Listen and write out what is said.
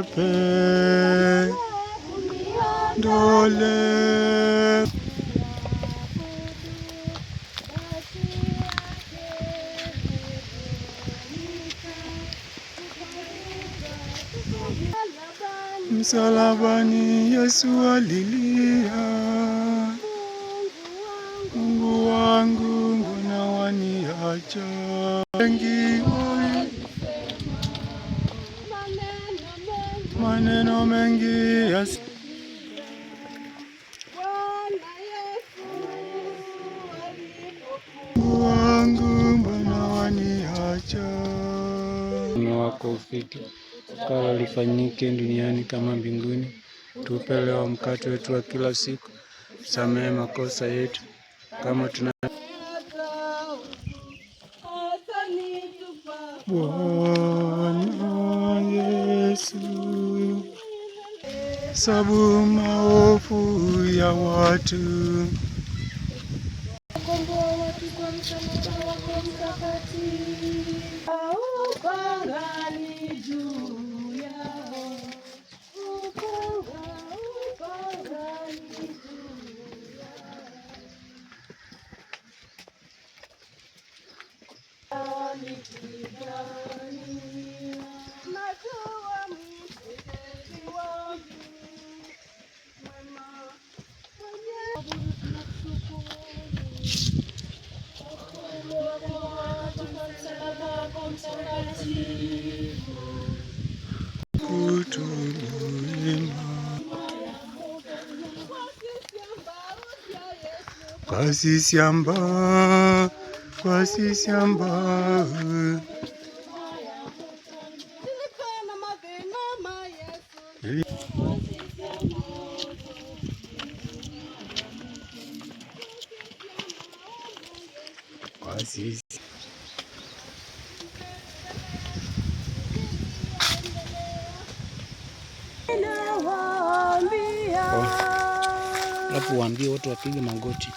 Pe dole msalabani Yesu alilia, Mungu wangu mbona waniacha? Wengi maneno mengi yas Mungu wangu mbona waniacha? Wako ufike kala lifanyike duniani kama mbinguni. Tupe leo mkate wetu wa kila siku, samehe makosa yetu kama tuna Bwana Yesu, sabu maovu ya watu Kwasisiamba, kwasisiamba. Kwasisi. Alafu waambie watu wapige magoti.